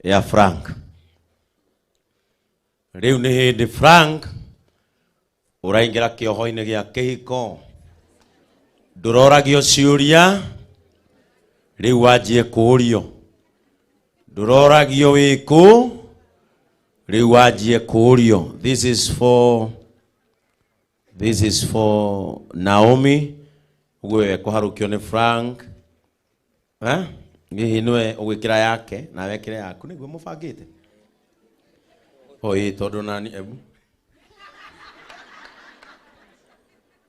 Ya Frank. Rĩu nĩ hĩndĩ Frank ũraingĩra kĩoho-inĩ gĩa kĩhiko, ndũroragio ciũria, rĩu wanjie kũũrio. Ndũroragio wĩkũ, rĩu wanjie kũũrio. This is for Naomi. Ũguo we kũharũkio nĩ Frank. Eh? Hihi nĩwe ũgwĩkĩra yake nawe wekĩre yaku nĩguo mũbangĩte? O ĩĩ, tondũ nani ebu.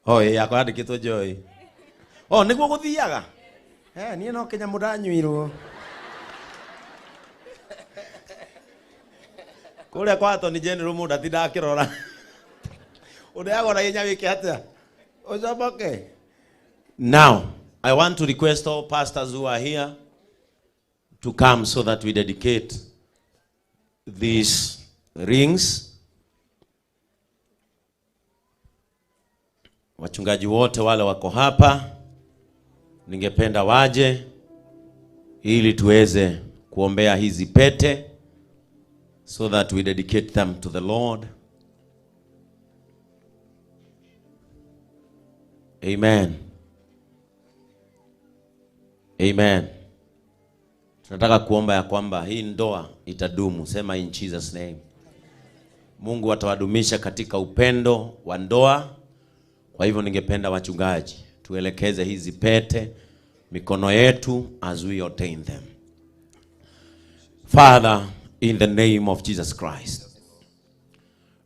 O ĩĩ, yakwa yandĩkĩtwo Joy. O nĩguo gũthiaga. Eh, niĩ no kĩnyamũ ndanyuirwo. Kũrĩa kwa Attorney General mũndũ atindaga akĩrora. Ũneagwo na ihenya wĩke atĩa? Ũcomoke. Now, I want to request all pastors who are here to come so that we dedicate these rings. Wachungaji wote wale wako hapa, ningependa waje ili tuweze kuombea hizi pete so that we dedicate them to the Lord. Amen. Amen. Tunataka kuomba ya kwamba hii ndoa itadumu. Sema, "In Jesus' name." Mungu atawadumisha katika upendo wa ndoa. Kwa hivyo ningependa wachungaji tuelekeze hizi pete mikono yetu as we ordain them. Father, in the name of Jesus Christ,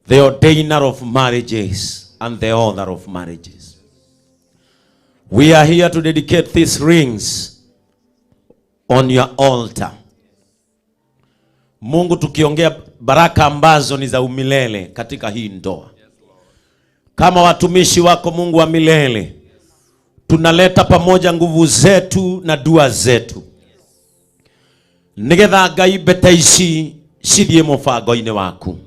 the ordainer of marriages and the author of marriages, we are here to dedicate these rings on your altar. Mungu, tukiongea baraka ambazo ni za umilele katika hii ndoa. Kama watumishi wako, Mungu wa milele, tunaleta pamoja nguvu zetu na dua zetu nigetha Ngai mbete ici cithiĩ mũbango-inĩ waku.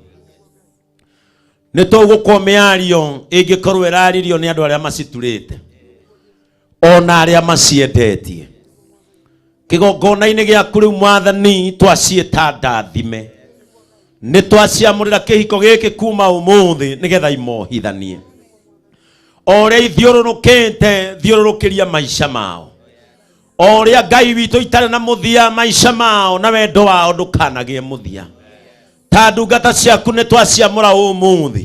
Nĩ tũgũkwo mĩario ĩngĩkorwo ĩraririo nĩ andũ arĩa maciturĩte ona arĩa maciendetie kĩgongona-inĩ gĩaku. Rĩu Mwathani, twaciĩta ndathime, nĩ twaciamũrĩra kĩhiko gĩkĩ kuma ũmũthĩ nĩgetha imohithanie o ũrĩa ithiũrũrũkĩte. Thiũrũrũkĩria maica mao o ũrĩa Ngai witũ itarĩ na mũthia, maica mao na wendo wao ndũkanagĩe mũthia. Ta ndungata ciaku nĩ twaciamũra ũmũthĩ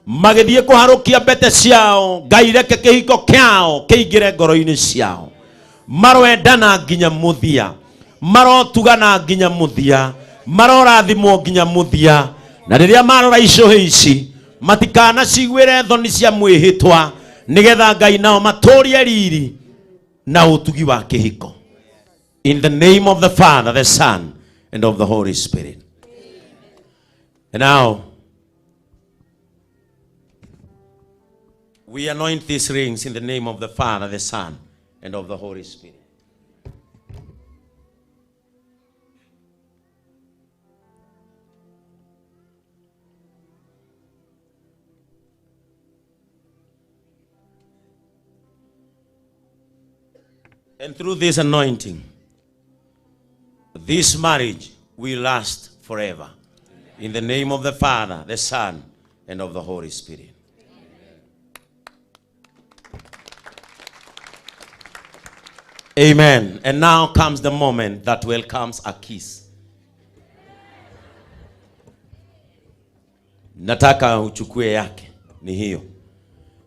magĩthiĩ kũharũkia mbete ciao. Ngai, reke kĩhiko kĩao kĩingĩre ngoro-inĩ ciao. Maroendana nginya mũthia, marotugana nginya mũthia, marorathimwo nginya mũthia. Na rĩrĩa marora icũhĩ ici, matikanaciguĩre thoni cia mwĩhĩtwa, nĩgetha Ngai nao matũrie riri na ũtugi wa kĩhiko. In the name of the Father, the Son and of the Holy Spirit. And now we anoint these rings in the name of the Father, the Son and of the Holy Spirit. And through this anointing, this marriage will last forever. In the name of the Father, the Son, and of the Holy Spirit. Amen. And now comes the moment that welcomes a kiss. Nataka uchukue yake, ni hiyo.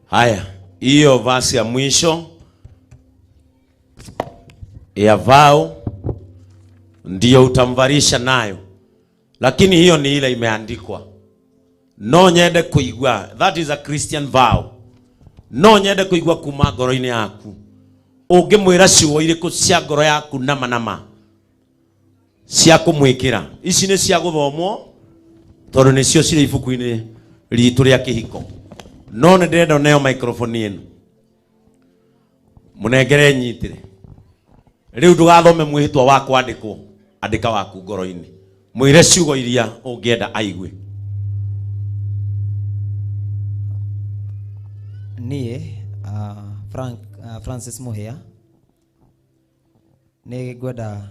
Haya, hiyo verse ya mwisho ya vow ndiyo utamvalisha nayo, lakini hiyo ni ile imeandikwa. No nyende kuigua, that is a Christian vow. No nyende kuigua kuma ngoro-inĩ yaku, ũngĩmwĩra ciugo irĩkũ cia ngoro yaku nama nama cia kũmwĩkĩra. Ici nĩ cia gũthomwo tondũ nĩcio cirĩ ibuku-inĩ ritũ rĩa kĩhiko, no nĩ ndĩrenda neo microphone ĩno mũnengere nyitĩre. Rĩu ndũgathome mwĩhĩtwa wa kwandĩkwo, andĩka waku ngoro-inĩ, mwĩre ciugo iria ũngĩenda aigue. Niĩ Frank, Francis Muhia, nĩ ngwenda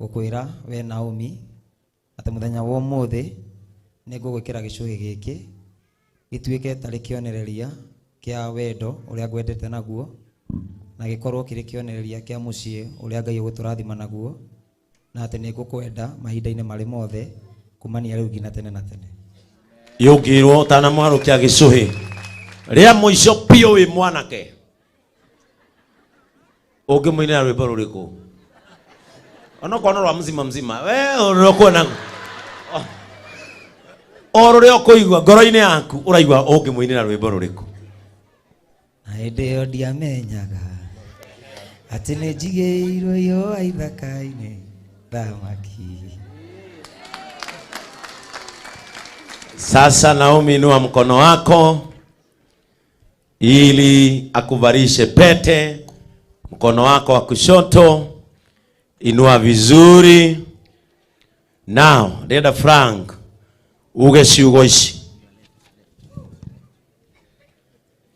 Gũkwĩra we Naomi atĩ mũthenya wa ũmũthĩ nĩ ngũgwĩkĩra gĩcũhĩ gĩkĩ gĩtuĩke tarĩ kĩonereria kĩa wendo ũrĩa ngwendete naguo na gĩkorwo kĩrĩ kĩonereria kĩa mũciĩ ũrĩa Ngai ũgũtũrathima naguo na atĩ nĩ ngũkwenda mahinda-inĩ marĩ mothe kumania rĩu nginya tene na tene. Yũngĩrwo ũtanamwarũkia gĩcũhĩ rĩa mũico biũ wĩ mwanake ũngĩmũinĩra rwĩmbo rũrĩkũ onokorwo no rwa mzima mzima we ũrĩa ũkuona o rũrĩa ũkũigua ngoro-inĩ yaku ũraigua ũngĩmũinĩra rwĩmbo rũrĩkũ. Na hĩndĩ ĩyo ndiamenyaga atĩ nĩ njigĩirwo ihũa ithaka-inĩ thamaki. Sasa Naomi, inua mkono wako ili akuvalishe pete. Mkono wako wa kushoto inua vizuri. Now, ndĩrenda Frank uge ciugo ici.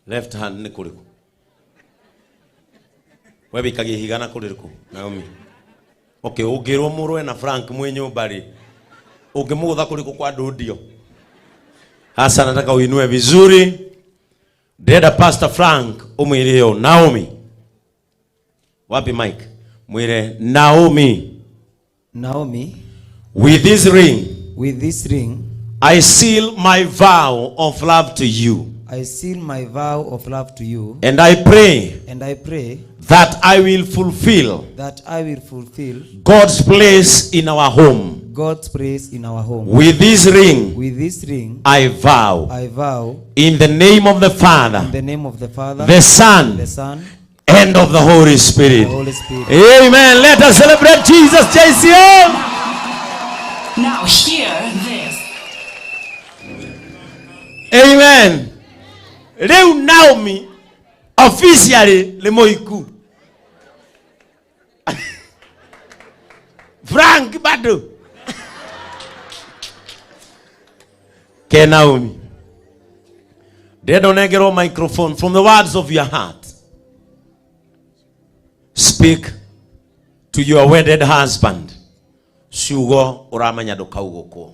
Left hand nĩ kũrĩkũ? We wĩikagia ihiga na kũrĩkũ, Naomi? Okay, ũngĩrwo mũrũe na Frank mwĩ nyũmba rĩ, ũngĩmũgũtha kũrĩkũ kwa ndũndio? Hasa nataka uinue vizuri. Ndĩrenda Pastor Frank umwĩre ũũ, Naomi. Wapi Mike? Mwĩre Naomi. Naomi, with this ring, with this ring, I seal my vow of love to you. I seal my vow of love to you. And I pray, and I pray that I will fulfill, that I will fulfill God's place in our home. God's place in our home. With this ring, with this ring, I vow, I vow, in the name of the Father, in the name of the Father, the Son, the Son, and of the Holy Spirit. The Holy Spirit. Amen. Let us celebrate Jesus, JCM. Now hear this. Amen. Rĩu Naomi officially nĩ mũhiku. Frank bado. Ke Naomi. Ndĩrenda ũnengerwo microphone from the words of your heart. Speak to your wedded husband. Ciugo ũramenya ndũkaugũkwo.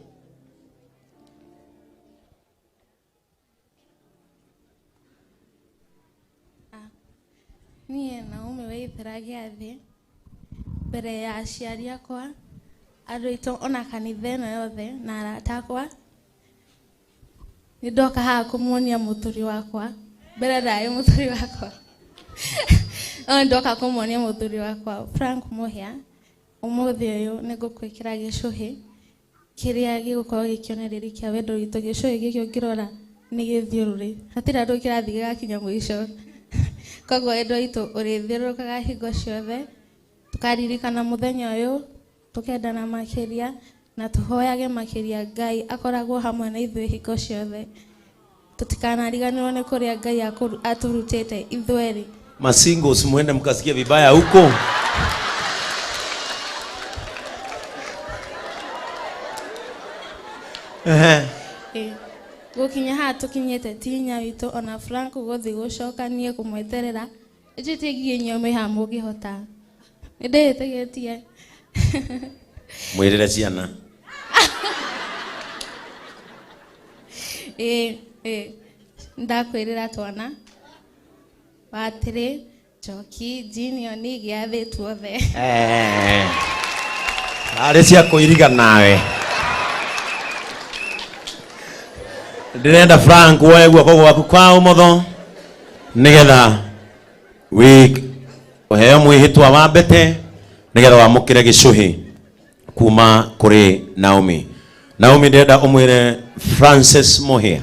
Niĩ Naomi Waithera gĩathĩ mbere ya aciari akwa andũ aitũ ona kanitha ĩno yothe na arata akwa nĩ ndoka haha kũmuonia mũthuri wakwa mbere ndarĩ mũthuri wakwa no ndoka kũmuonia mũthuri wakwa Frank Mũhĩa ũmũthĩ ũyũ nĩ ngũkwĩkĩra gĩcũhĩ kĩrĩa gĩgũkorwo gĩkĩonereria kĩa wendo witũ. Gĩcũhĩ gĩkĩ ũngĩrora nĩ gĩthiũrũrĩ hatirĩ andũ kĩrathiĩ gĩgakinya mũico. Koguo wendo witũ ũrĩthiũrũrũkaga hingo ciothe tukaririkana mũthenya ũyũ tukendana makĩria na tũhoyage makĩria Ngai akoragwo hamwe na ithuĩ hingo ciothe tũtikanariganĩrwo nĩ kũrĩa Ngai atũrutĩte ithuerĩ. Masingles muende mkasikie vibaya huko. Gũkinya haha tũkinyĩte ti hinya witũ ona Frank gũthiĩ gũcoka niĩ kũmweterera njĩtie nginya inyuĩ mwĩ haha mũngĩhota nĩ ndĩĩtĩkĩtie. Mwĩrĩre ciana. Ĩĩ ĩĩ ndakwĩrĩra twana watĩrĩ Njoki Jinioni gĩathĩ tuothe. Arĩ cia kũiriga nawe. Ndĩrenda Frank woe guoko gwaku kwa ũmotho nĩgetha ũheo mwĩhĩtwa wa mbete nĩgetha wamũkĩre gĩcũhĩ kuma kũrĩ Naomi. Naomi ndĩrenda ũmwĩre Francis Mũhĩa.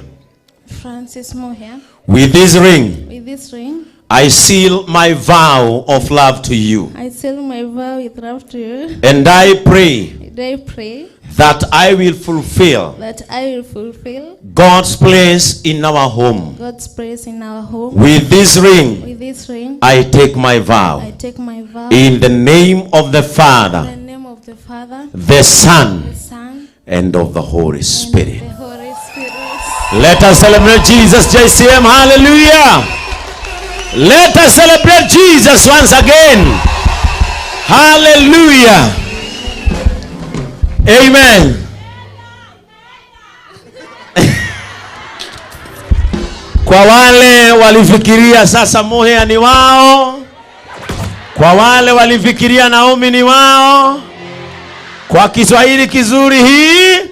Francis Mũhĩa. With this ring, with this ring, I seal my vow of love to you. I seal my vow with love to you. And I pray, and I pray that I will fulfill, that I will fulfill God's place in our home. God's place in our home. With this ring, with this ring, I take my vow. I take my vow. In the name of the Father, in the name of the Father, the Son, the Son, and of the Holy Spirit. The Holy Spirit. Let us celebrate Jesus, JCM. Hallelujah. Let us celebrate Jesus once again. Hallelujah. Amen. Kwa wale walifikiria sasa Muhia ni wao, kwa wale walifikiria Naomi ni wao, kwa Kiswahili kizuri hii